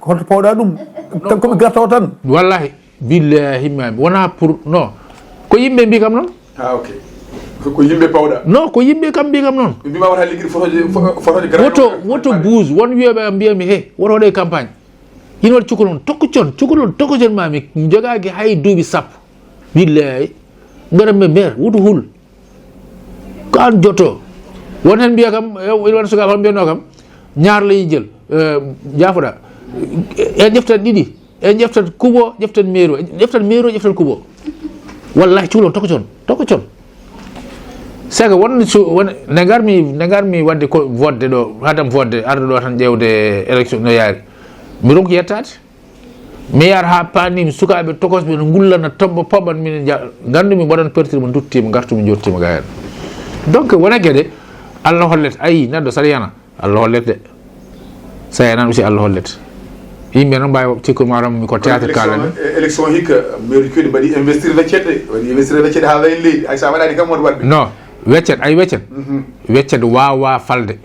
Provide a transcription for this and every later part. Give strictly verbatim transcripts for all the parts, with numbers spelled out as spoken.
Ko hoto pawɗa ɗum? Tan ko ɓe garta o tan. Wallahi, billahi, mami wona pour, non. Ko yimɓe mbi kam noon. Ah, ok. Ko, ko yimɓe pawɗa? Non, ko yimɓe kam mbi kam noon. Ɓe mbima wata ligguide photoje, pho-, photoje grand. Woto, woto buus, won wiyoɓe am mbiyami, he, woto waɗe campagne. Ina waɗi cukalel on tokko con, cukalel on tokko con, mami jogaaki hay duuɓi sappo. Billahi. Ngaɗa ɓe maire, woto hul. Ko an joto. Won heen mbiya kam, e, won sukaaɓe heen mbiyatnoo kam, ñaar la ñuy jël, eh, jaafoɗa. En ƴeftan ɗiɗi. En ƴeftan kubo, ƴeftan meero, ƴeftan meero, ƴeftan kubo. Wallahi, cukalel on tokko con, tokko con. C'est que won su-, won, nde ngarmi, nde ngarmi waɗde ko vote ɗo, haadam vote, arde ɗo tan ƴeewde élection no yaari. Mi ronki yettaade. Mi yaar haa paanimi sukaaɓe tokosɓe no ngullana tombo poɓan minen ja-, nganndu mi mbaɗan pertir mo nduttiima, ngartumi njottiima ga heen. Donc, wona geɗe, Allah hollet, ayi, neɗɗo saɗa yana, Allah hollet de. Sa yanan aussi, Allah hollet. Yimɓe noon mbaawi cikku maram mi ko théâtre kaalani. Élection, eh, élection hikka, mairie Cuuɗi mbaɗi investir weccet de, waɗi investir weccet haa wayi leydi, hay sa waɗaani kam won waɗɓe. Non, weccet, ay weccet. Mhm. Weccet waawa falde.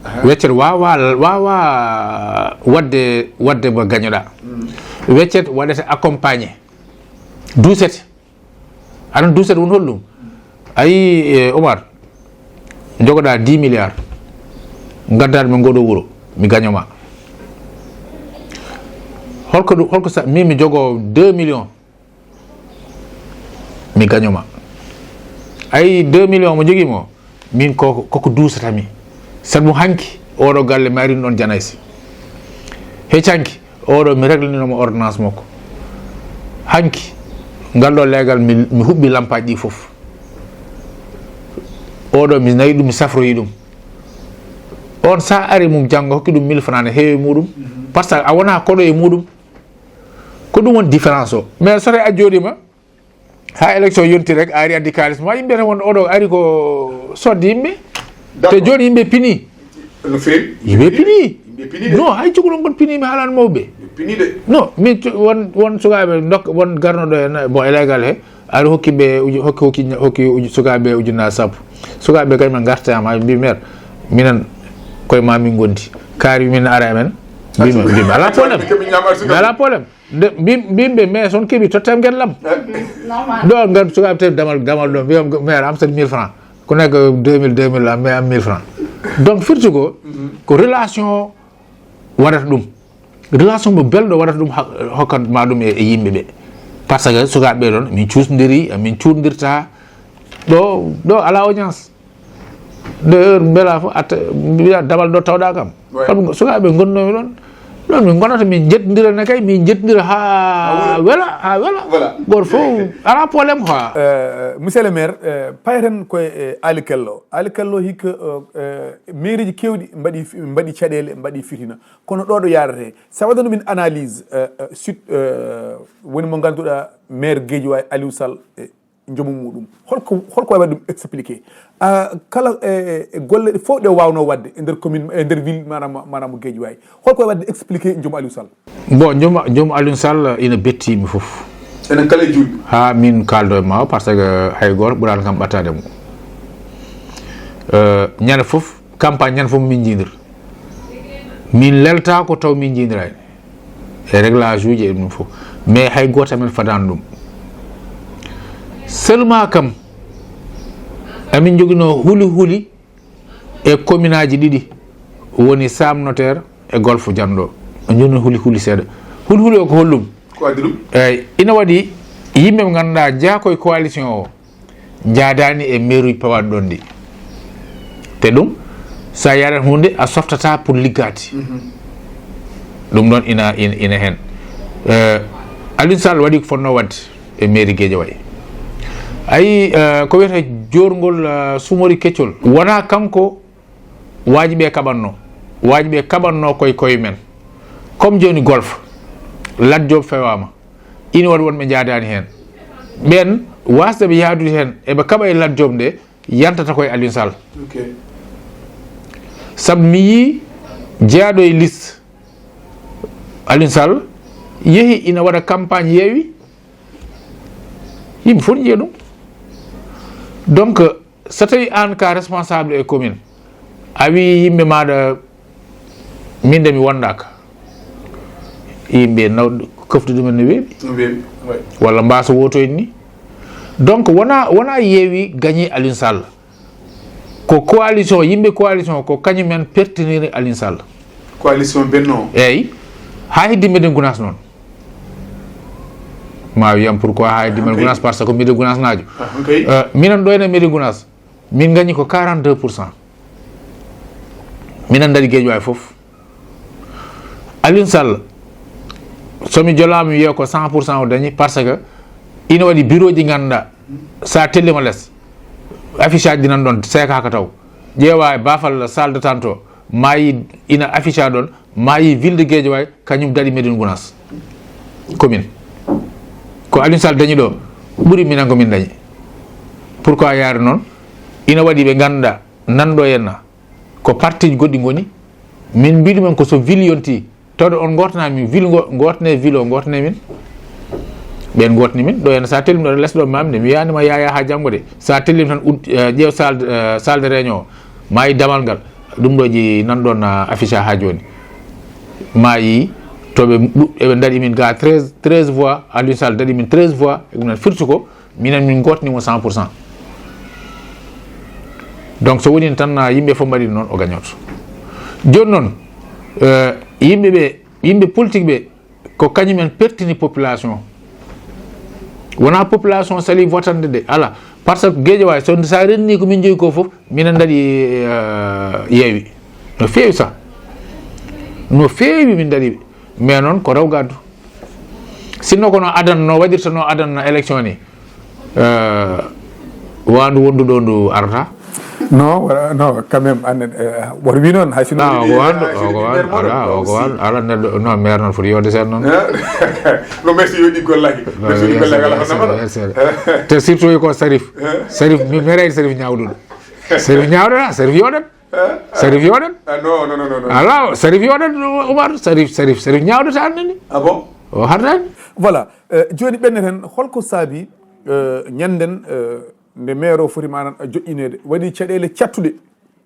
Aha. Weccet waawa, waawa waɗde, waɗde mo gañoɗa. Mm. Weccet waɗete accompagné. Duusete. Aɗa anndi duusete woni holɗum? Ayi, eh, Omar, jogoɗa dix milliards. Ngaddaɗo mi ngoɗo wuro, mi gañoma. Holko ɗum, holko sa, min mi jogo deux millions. Mi gañoma. Ayi, deux millions mo jogii mo, min ko, koko duusata mi. Sabu hanki, oɗo galle mi arini ɗon janaysi. Hecci hanki, oɗo mi reglanino mo ordonnance makko. Hanki, ngal ɗo leegal mi, mi huɓɓi lampaaji ɗi fof. Oɗo mi nayi ɗum, mi safroyi ɗum. On sa ari mum janngo, hokki ɗum mille francs ne heewi muɗum. Mhm. Par ce que a wona koɗo e muɗum. Ko ɗum woni différence o. Mais so tawi a jooɗiima, haa élection yonti rek, a ari addi kaalis ma, yimɓe tan won oɗo ari ko sodde yimɓe. Te jooni yimɓe pini. No feewi. Yimɓe pini. Yimɓe pini de. Non, hay cukalel on kon pini mi haalani mawɓe. Ɓe pini de. Non, min cu-, won, won sukaaɓe ndok-, won garnoɗo e na-, bon, e leegal he, ari hokki ɓe uju-, hokki, hokki, hokki uju-, sukaaɓe ujunnaaje sappo. Sukaaɓe kay min ngartaama, mbi maire, minen koye ma min ngondi. Kaari min ara e men. Mbimi, mbimi, ala problème. Ala problème. Nde, mbi-, mbimi ɓe, mais son keeɓi, tottam gueɗe lam. Normal. Ɗo, ngam sukaaɓe tawi damal, damal ɗo, mbiyam, maire, am sen mille francs. Ko nekk deux mille, deux mille, am, mais am mille francs. Donc, firti ko, ko relation waɗata ɗum. Relation mo belɗo waɗata ɗum, ha-, hokkat ma ɗum e, e yimɓe ɓe. Par ce que sukaaɓe ɓe ɗon, min cuusdiri, min cuusdirta. Ɗo, ɗo ala audience. Nde heure mbela fof, atta, mbiya damal ɗo tawɗa kam. Ouais. Kam sukaaɓe ngonnoomi ɗon. Ɗon min ngonata, min njettindira ne kay, min njettindira haa wela, haa wela. Voilà. Gooto fof, alaa problème quoi. Euh, monsieur le maire, euh, payten koye, euh, Ali Kello. Ali Kello hikka, euh, euh, mairie ji keewɗi mbaɗi fi-, mbaɗi caɗeele, mbaɗi fitina. Kono ɗo ɗo yaarete, sa waɗano min analyse, euh, euh, suite, euh, woni mo ngannduɗaa maire Guédiawaye Aliou Sall, eh, njomu muɗum. Holko, holko wawi waɗde ɗum expliqué? Ah, kala e, e, e golle ɗe fof ɗe wawno waɗde e nder commune, e nder ville, maanaam, maanaam Guédiawaye. Holko wawi waɗde expliqué njomu Aliou Sall? Bon, njomu, njomu Aliou Sall ina bettimi fof. Enen kala e juulɓe. Ha min kaldo e ma, par ce que hay goto ɓurani kam ɓattade mo. Euh, ñande fof, campagne ñande fof min jiidir. Min lelta ko taw min jiidirani. E réglage uji e ɗum fof. Mais hay goto amen fadani ɗum. Seulement kam, amin jogino huli huli e commune aji ɗiɗi, woni Sam Notaire e Golfe Janɗo. Min jogino huli huli seeɗa. Huli huli o ko holɗum? Ko addi ɗum? Eyyi, ina waɗi yimɓe ɓe ngannduɗaa jeyaa koye coalition o. Njaadaani e mairie pawaɗo ɗon ɗi. Te ɗum, sa yarat huunde, a softata pour liggaade. Mhm. Ɗum ɗon ina, ina, ina heen. Eh, Aliou Sall waɗi ko fotnoo waɗde e mairie Guédiawaye. Ayi, eh, ko wiyetee joorngol, eh, sumori keccol. Wonaa kanko waaji ɓe kaɓatnoo. Waaji ɓe kaɓatnoo koye, koye men. Comme jooni Golfe, Lat Diop fewaama. Ina waɗi wonɓe njaadaani heen. Ɓeen waasde ɓe yahdude heen, eɓe kaɓa e Lat Diop nde, yantata koye Aliou Sall. Ok. Sabu mi yii jeyaaɗo e liste Aliou Sall yehi ina waɗa campagne yeewi, yimɓe fof njiya ɗum. Donc, so tawi aan ka responsable e commune, a wi yimɓe maɗa, min de mi wondaka. Yimɓe nawɗo kofde ɗumen no weeɓi. No weeɓi, oui. Walla mbaaso wootoyde ni. Donc wona, wona yeewi gagné Aliou Sall. Ko coalition, yimɓe coalition ko kañum en pertiniri Aliou Sall. Coalition Benno. Eyyi. Ha heddi Médina Gounass noon. Ma wiyam pourquoi ha heddi Médina Gounass, par ce que Médina Gounass naajo. Ah, ok. Euh, minen ɗo ene Médina Gounass, min gagné ko quarante-deux pour cent. Minen dañi Guédiawaye fof. Aliou Sall, so mi jolaama mi wiya ko cent pour cent o dañi, par ce que ina waɗi bureau ji ngannduɗaa, so a tellima les, affiche aji ɗi nan ɗon seekaaka taw. Ƴeewa e baafal salle d'attente o, maayi ina affiche a ɗon, maayi ville de Guédiawaye, kañum daɗi Médina Gounass. Commune. Ko Aliou Sall dañi ɗo, ɓuri minen ko min dañi. Pourquoi yaari noon? Ina waɗi ɓe ngannduɗaa, nan ɗo henna, ko parti ji goɗɗi ngoni, min mbiɗumen ko so ville yonti, tawde on ngortana min, ville ngo-, ngortane ville o, ngortane min. Ɓen ngortani min, ɗo henna sa tellim ɗo les ɗo mamde, mi wiyanima yaya ha janngo de. Sa tellim tan ud-, eh, ƴeew salle, eh, salle de réunion o, maayi damal ngal, ɗum ɗo ji nan ɗon, ah, affiche ha joni. Maayi, to ɓe ɗu-, eɓe daɗi min ga treize, treize voix, Aliou Sall daɗi min treize voix, e ɗum nan firti ko, minen min gotni mo cent pour cent. Donc so woni tan, ah, yimɓe fof mbaɗi noon, o gañoto. Joni noon, eh, yimɓe ɓe, yimɓe politique ɓe, ko kañum en pertini population. Wona population sali votande de, ala. Par ce que Guédiawaye, so sa renni ko min jogi ko fof, minen daɗi, eh, yeewi. No feewi sa. No feewi min daɗi. Mais noon ko rew gaddu. Sinno kono adan no waɗirta no adan élection ni. Eh, wandu wondu ɗo ndu arata. Non, wala, non, quand même, an, eh, woto wi noon, hay sinno Ah, o ko wandu, o ko wandu, ala, o ko wandu, ala neɗɗo, non, maire noon foti yode sen noon. No merci yo ɗi gollaki. Non, merci yo ɗi gollaki, ala merci, honnama. Merci. Te surtout ko Sarif. Sarif, mi mere Sarif ñawduɗo. Sarif ñawɗo, Sarif yoɗan. Sarif yoɗan. Ah, non, non, non, non, non. Ala, Sarif yoɗan, Oumar, Sarif, Sarif, Sarif ñawɗo ta annani. Ah bon? O hardani. Voilà, eh, joni ɓenneten, holko saabi, eh, ñanden, eh, nde maire o foti manan joƴƴineede, waɗi caɗeele cattuɗe.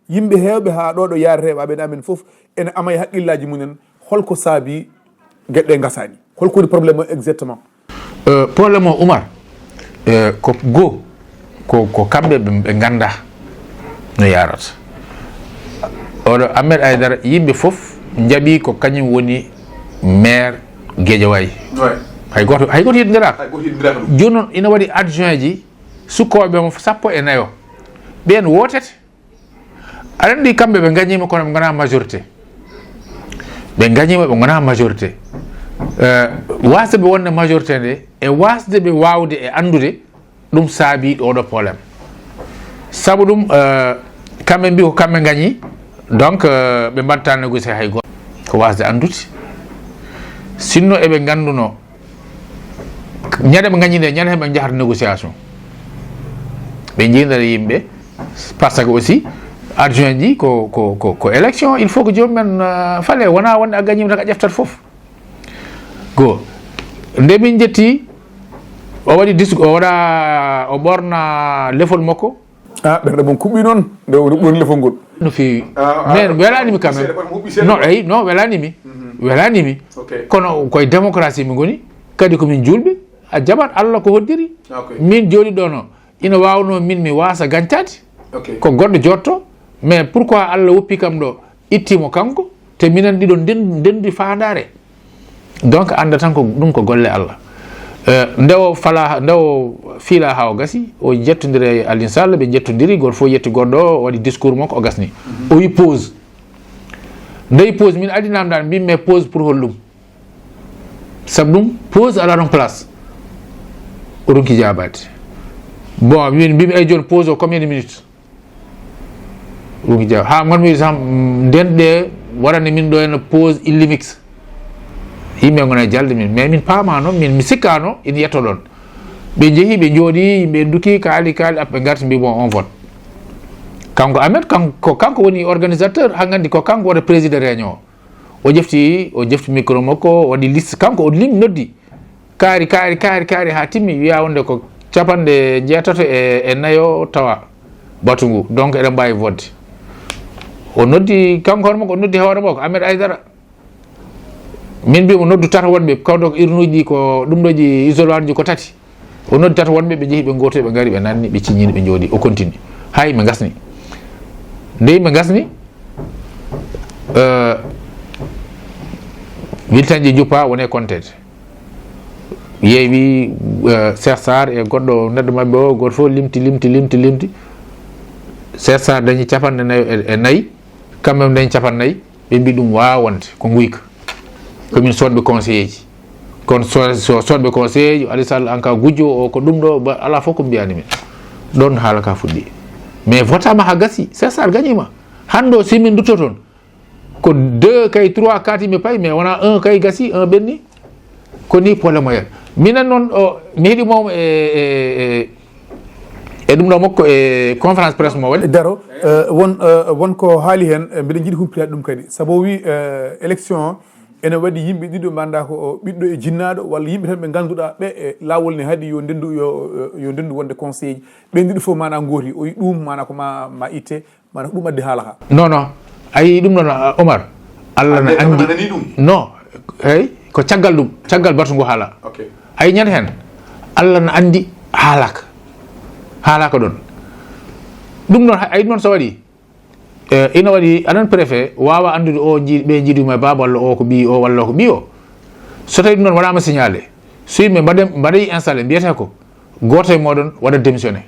Yimɓe heewɓe haa ɗo ɗo yaareteeɓe aɓen amen fof ene ama e haqqillaaji mumen, holko saabi geɗe ɗe ngasaani? Holko woni problème o exactement? Euh, problème o, Oumar, euh, ko go, ko, ko kamɓe ɓe, ɓe ngannda no yaarata. Oɗo Ahmed Aïdara, yimɓe fof njaɓi ko kañum woni maire Guédiawaye. Ouais. Hay gooto, hay gooto yeddindiraaka. Hay gooto yeddindiraaka ɗum. Jooni noon ina waɗi adjoint ji sukkooɓe mo sappo e nayo. Ɓeen wootete. Aɗa anndi kamɓe ɓe ngañiima kono ɓe ngonaa majorité. Ɓe ngañiima ɓe ngonaa majorité. Euh, waasde ɓe wonde majorité nde, e waasde ɓe waawde e anndude, ɗum saabii ɗoo ɗoo problème. Sabu ɗum, euh, kamɓe mbii ko kamɓe ngañi, donc, euh, ɓe mbaɗta négocier hay gooto. Ko waasde anndude. Sinno eɓe ngannduno ñande ɓe ngañi nde, ñande heɓe njahata négociation. Ɓe njiidata yimɓe, par ce que aussi, adjoint ji ko, ko, ko, ko élection, il faut que joomum en, euh, fale, wona wonde a gañiima tan a ƴeftat fof. Go. Nde min njetti, o waɗi dis-, o waɗa, o ɓorna lefol makko. Ah, ɓerɗe mon kuɓɓi noon, nde o ɓorni lefol ngol. No feewi. Ah, ah, mais welaani mi quand même. Seeɗa, ɓorni huɓɓi seeɗa. Non, eyi, non, welaani mi. Mhm. Welaani mi. Ok. Kono koye démocratie mi ngoni, kadi ko min juulɓe, a jaɓat Allah ko hoddiri. Ok. Min jooɗi ɗo no, ina waawno min mi waasa gañtaade. Ok. Ko goɗɗo jooɗto, mais pourquoi Allah woppi kam ɗo, itti mo kanko, te minen ɗiɗo nden-, ndenndi faandaare. Donc, annda tan ko ɗum ko golle Allah. Eh, nde o fala, nde o fiila haa o gasi, o jettondiri e Aliou Sall, ɓe njettondiri, gooto fof yetti goɗɗo o, o waɗi discours makko, o gasni. Mhm. O wi pause. Nde wi pause, min adi namdal, mbimmi pause pour hollum. Sabu ɗum, pause alaa ɗon place. O ronki jaabaade. Bon, min mbimi, "Eyi, jooni pause o combien de minutes?" Ɗum jaw. Ha ngonmi sam, nden ɗe waɗani min ɗo henno pause illimix. Yimɓe ngona e jalde min. Mais min paamano, min mi sikkano ina yetto ɗon. Ɓe jeehi, ɓe jooɗi, yimɓe nduki, kaali, kaali, après ɓe ngarti mbi, "Bon, on vote." Kanko Ahmed, kanko, kanko woni organisateur, ha nganndi ko kanko woni président réunion. O jefti, o jefti micro makko, o waɗi liste, kanko o lim noddi. Kaari, kaari, kaari, kaari, haa timmi, wiya wonde ko capanɗe jeetato e, e nayo tawa batu ngu. Donc, eɗen mbaawi vote. O noddi, kanko hoore makko, o noddi hoore makko, Ahmed Aïdara. Min mbi mo noddu tata wonɓe kawdo ko urnuuji ɗi, ko ɗum ɗo ji isoloirji ko tati. O noddi tata wonɓe, ɓe njehi, ɓe ngootoyi, ɓe ngari, ɓe nanni, ɓe ciññini, ɓe njooɗi, o continue. Hay ɓe ngasni. Nde yimɓe ngasni, euh, Wiltanji Juppa woni e compté. Yeewi, euh, Cheikh Sarr e goɗɗo neɗɗo maɓɓe o, gooto fof limti, limti, limti, limti. Cheikh Sarr dañi capanɗe nayi e, e nayi, quand même dañi capanɗe nayi. Ɓe mbi ɗum waawaa wonde ko nguyka. Ko min soodɓe conseiller ji. Kono so, so soodɓe conseiller ji, Aliou Sall an ka gujjo o, ko ɗum ɗo, ba, alaa fof ko mbiyani min. Ɗon haala ka fuɗɗi. Mais votaama haa gasi, César gañiima. Hannde o, si min ndutto toon, ko deux kay, trois, quatre yimɓe payi, mais wonaa un kay gasi, un ɓenni. Ko ni problème o yata. Minen noon, o, mi heɗi mo e, e, e, e ɗum ɗo makko e conférence presse mo waɗi. Daro, eh, won, eh, won ko haali heen, eh, mbiɗa jiɗi humpitaade ɗum kadi. Sabu o wii, eh, élection o, ene waɗi yimɓe ɗiɗo mbaɗa ko o ɓiɗɗo e jinnaaɗo, walla yimɓe tan ɓe ngannduɗaa ɓe, e laawol ne haɗi yo ndenndu, yo, yo ndenndu wonde conseiller ji. Ɓe ɗiɗo fof maanaa ngooti, o wii ɗum maanaa ko ma, ma itte, maanaa ko ɗum addi haala ka. Non, non. A yii ɗum ɗon, a, Omar? Allah na anndi. Anndi ɗum. Non. Eey, ko caggal ɗum, caggal batu ngu haala. Ok. A yii ñande heen, Allah na anndi haalaaka. Haalaaka ɗon. Ɗum ɗon, a yii ɗum ɗon so waɗi, eh, ina waɗi, aɗa anndi préfet waawaa anndude o nji-, ɓe njiidiima e baaba walla o ko ɓiy o walla o ko ɓiy o. So tawii ɗum ɗon waɗaama signalé, so yimɓe mbaɗe, mbaɗe installé, mbiyetee ko gooto e mooɗon waɗa démissionné.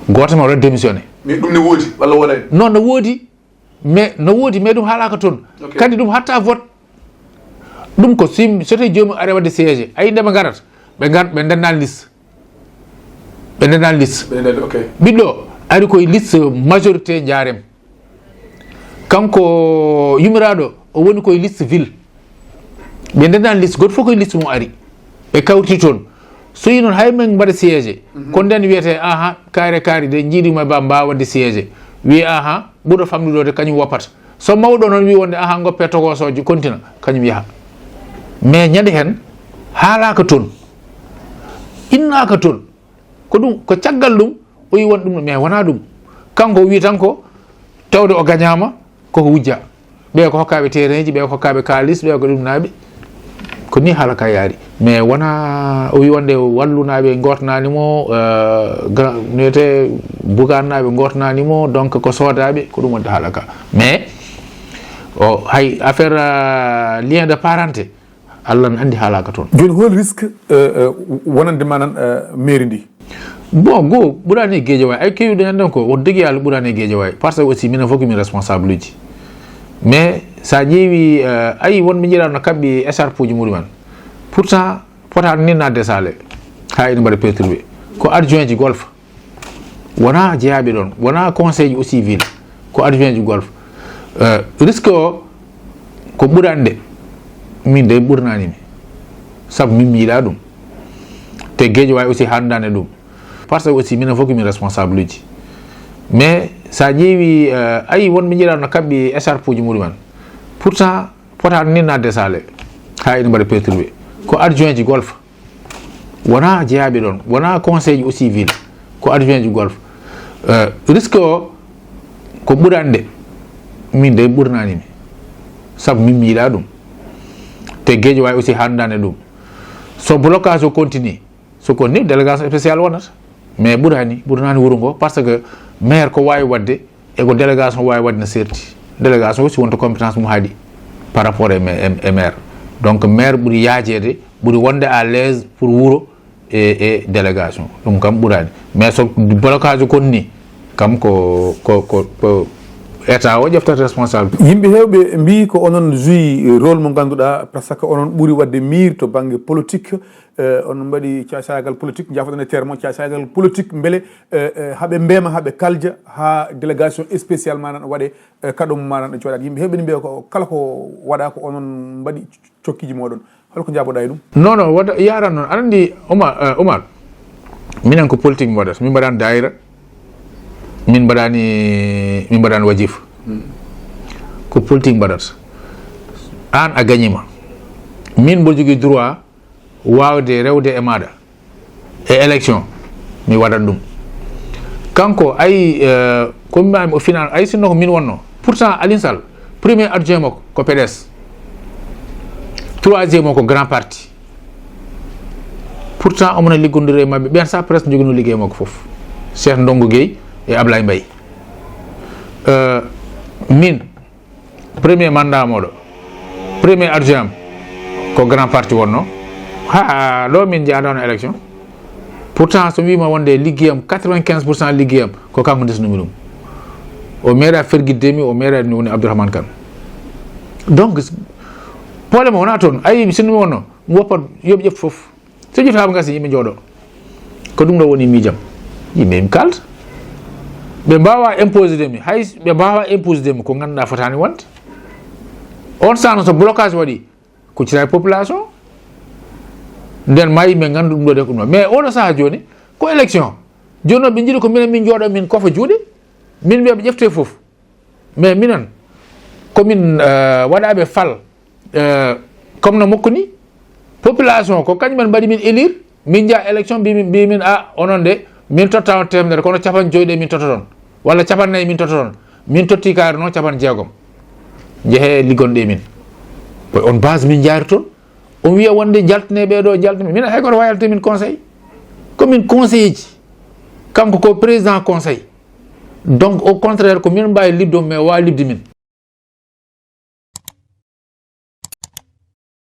Gooto ma waɗa démissionné. Mais ɗum ne woodi walla wonani? Non, no woodi, mais no woodi, mais ɗum haalaaka toon. Ok. Kadi ɗum hatta vote. Ɗum ko sim, so tawi joomum ari waɗde siégé, a yii nde ɓe ngarata, ɓe ngar-, ɓe ndennaani liste. Ɓe ndennaani liste. Ɓe ndennaani, ok. Ɓiɗɗo ari koye liste majorité Njaarem. Kanko yummiraaɗo, o woni koye liste ville. Ɓe ndennaani liste, gooto fof koye liste mum ari. Ɓe kawriti toon. So yii noon, hay min mbaɗa siégé. Mhm. Kono nden wiyetee, aha, kaari e kaari de, njiidiima e baaba mbaawa waɗde siégé. Wii, aha, ɓurɗo famɗude o de, kañum woppata. So mawɗo noon wii wonde, aha, ngoppee tokosoojo, kontina, kañum yaha. Mais ñande heen, haalaaka toon. Innaaka toon. Ko ɗum, ko caggal ɗum, o wii won ɗum, mais wonaa ɗum. Kanko o wii tan ko tawde o gañaama, koko wujja. Ɓe ko hokkaaɓe terrain ji, ɓe ko hokkaaɓe kaalis, ɓe ko ɗum naaɓe. Ko ni haala ka yaari. Mais wonaa o wii wonde wallunaaɓe ngootanaani mo, eh, gra-, no wiyetee bugaannaaɓe ngootanaani mo, donc ko soodaaɓe, ko ɗum wonde haala ka. Mais o, hay affaire, eh, lien de parenté, Allah ne anndi haalaaka toon. Jooni, hol risque, eh, eh, wonande ma nan, eh, mairie ndi? Bon, goo, ɓuraani e Guédiawaye. Ay, keewɗi nannden ko, won degi Yalla ɓuraani e Guédiawaye. Parce que aussi, minen fof ko min responsable uji. Mais, so a ƴeewi, eh, ayi, won ɓe njiɗaa no kaɓɓi écharpe uji muɗumen. Pourtant, potaani ni naatde salle. Haa ina mbaɗa perturbé. Ko adjoint ji golf. Wonaa jeyaaɓe ɗoon, wonaa conseil ji aussi ville, ko adjoint ji golf. Euh, risque o ko ɓurande, min de ɓurnaani mi, sabu min mi yiɗaa ɗum. Te Guédiawaye aussi hanndaani ɗum. Parce que aussi minen fof ko min responsable uji. Mais so a ƴeewi, euh, ayi won ɓe njiɗaa no kaɓɓi écharpe uji muɗumen. Pourtant, potaani ni naatde salle, haa ina mbaɗa perturbé. Ko adjoint ji golf. Wonaa jeyaaɓe ɗoon, wonaa conseil ji aussi ville, ko adjoint ji golf. Euh, risque o ko ɓurande, min de ɓurnaani mi, sabu min mi yiɗaa ɗum. Te Guédiawaye aussi hanndaani ɗum. So blocage o continue, so ko ni délégation spéciale wonata. Mais ɓuraani, ɓurnaani wuro ngo, parce que maire ko waawi waɗde, e ko délégation waawi waɗde no seerti. Délégation aussi wonta compétence mum haaɗi par rapport e ma-, e, e maire. Donc maire ɓuri yaajeede, ɓuri wonde à l'aise pour wuro e, e délégation. Ɗum kam ɓuraani. Mais so blocage kon ni, kam ko, ko, ko, ko État o ƴeftata responsable. Yimɓe heewɓe mbii ko onon joué rôle mo ngannduɗaa, parce que onon ɓuri waɗde miir to bannge politique. Eh, on mbaɗi caacaagal politique, njaafoɗon e terme o, caacaagal politique, mbele, eh, eh, haɓe mbeema, haɓe kalja, haa délégation spéciale ma nan waɗe, eh, kaɗo mum ma nan jooɗaade. Yimɓe heɓe mbiya ko kala ko waɗa ko onon mbaɗi cokkiji mooɗon. Hol ko njaaboɗaa e ɗum? Non, non, wada, yaran noon. Aɗa anndi, Omar, eh, Omar, minen ko politique mi waɗata. Min mbaɗaani daayira, min mbaɗaani, min mbaɗaani wajifa. Hmm. Ko politique mbaɗata. Aan a gañiima. Min mboɗo jogii droit waawde rewde e maaɗa e élection, mi waɗat ɗum. Kanko, ay, eh, ko mbiimi o final, ay sinno ko min wonno. Pourtant, Aliou Sall, premier adjoint makko ko P D S. Troisième o ko grand parti. Pourtant omona liggondire e maɓɓe ɓen sa presque jogino liggey makko fof, Cheikh Ndongo Gueye e Ablaye Mbaye. Euh, min premier mandat moɗo, premier adjoint am ko grand parti wonno. Ha ɗo min jaadano élection. Pourtant so wima wonde liggeyam quatre-vingt-quinze pour cent liggeyam ko kanko ndesnumi ɗum. O meeɗa fergidde mi, o meeɗa ni woni Abdourahmane Kane. Donc problème wona toon. Ayi sinno mi wonno mi woppat yoɓe ƴeftu fof. So ƴeftaama gasi yimɓe jooɗo. Ko ɗum ɗo woni miijam. Yimɓe mi kalta. Ɓe mbawa imposé de mi hay ɓe mbawa imposé de mi ko ganduɗa fotani wonde. On sano so blocage waɗi, kuccita e population. Nden ma yimɓe ngandu ɗum ɗo de ko ɗum ɗo. Mais oɗo saha joni ko élection. Joni noon ɓe jiiɗi ko minen min jooɗo min kofa juuɗe. Min mbiya ɓe ƴefte fof. Mais minen komin euh, waɗaɓe fal euh, comme no mokko ni. Population ko kañum en mbaɗi min élire. Min jaa élection mbimin mbimin a onon de min totta on temedere kono capan joyi ɗe min totta toon, walla capan nayyi min totta toon. Min totti kaari noon capan jeegom. Jeehe liggonɗe e min. Ko on base min jaari toon. On wiya wonde jaltine ɓeɗo jaltine min hay goto wayalde min conseil. Ko min conseiller ji. Kanko ko président conseil. Donc au contraire ko min mbawi libde on mais wawa libde min.